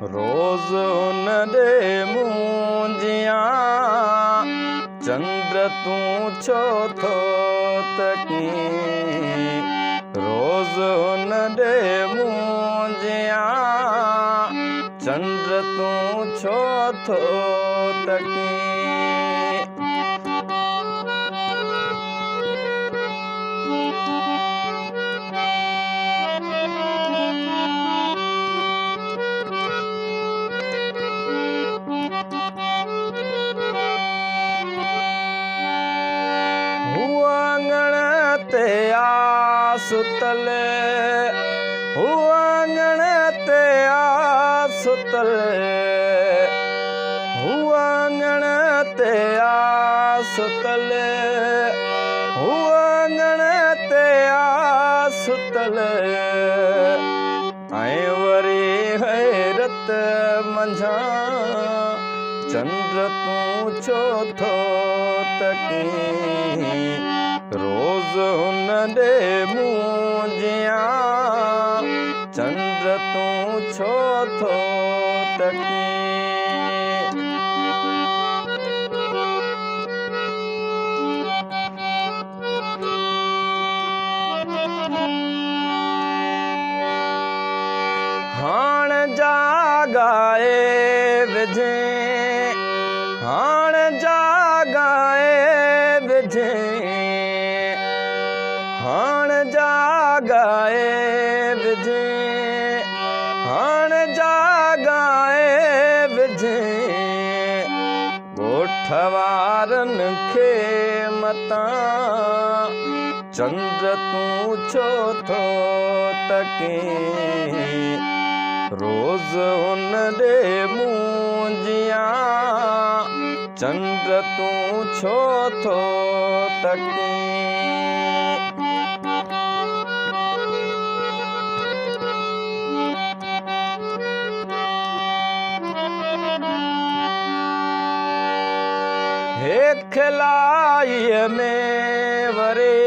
रोज़ हुन ॾे मूं जियां, चंड तूं छो थो तकीं। रोज़ हुन ॾे मूं जियां, चंड तूं छो थो तकीं। ते आ सुतल, हू आङण ते आ सुतल, हू आङण ते आ सुतल, हू आङण ते आ सुतल। ऐं वरी हैरत मंझां, चंड तूं छो थो तकीं। रोज़ हुन ॾे मूं जियां, चंड तूं छो थो तकीं। हाण जागाए विझे, हाण जागाए विझे, हाण जागाए विझे, हाण जागाए विझे। ॻोठ वारनि खे मतां, चंड तूं छो थो तकीं। रोज़ हुन ॾे मूं जियां, चंड तूं छो थो तकीं। हे खिलाईअ में वरे,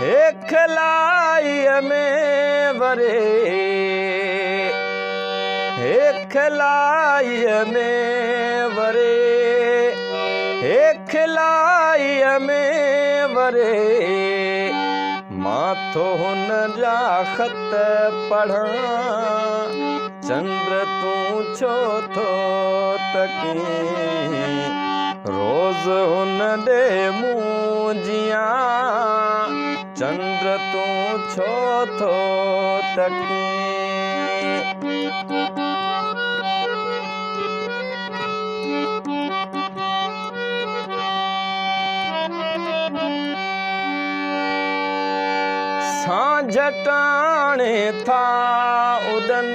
हे खिलाईअ में वरे, हे खिलाईअ में वरे, हे खिलाईअ में वरे। मां थो हुन जा ख़त पढ़ां, चंड तूं छो थो तकीं। रोज़ हुन ॾे मूं जियां, चंड तूं छो थो तकीं। सांझ टाणे था उॾन,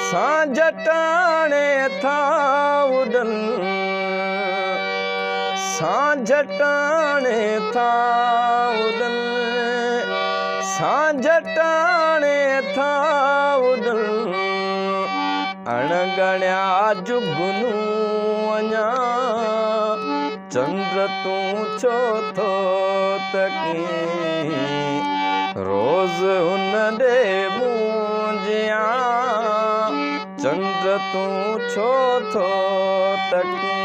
सांझ टाणे था उॾन, सांझ टाणे था उॾन, सांझ टाणे था उॾन। अणगण्या जुगनू अञा, चंड तूं छो थो तकीं। रोज़ हुन ॾे मूं जियां, चंड तूं छो थो तकीं।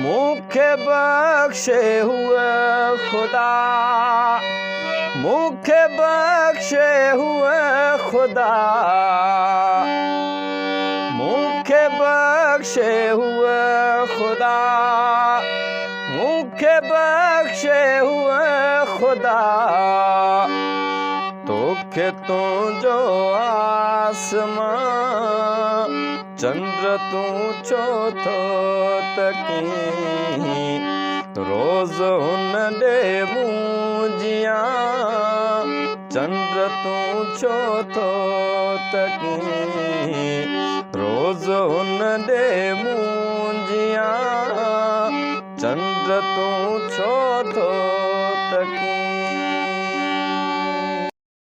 मूंखे बख़्शे हुअ ख़ुदा, मूंखे बख़्शे हुअ ख़ुदा, मूंखे बख़्शे हुअ ख़ुदा, मूंखे बख़्शे हुअ ख़ुदा। तोखे तुंहिंजो आसमान, चंड तूं छो थो तकीं। रोज़ हुन ॾे मूं जियां, चंड तूं छो थो तकीं। रोज़ हुन ॾे मूं जियां, चंड तूं छो थो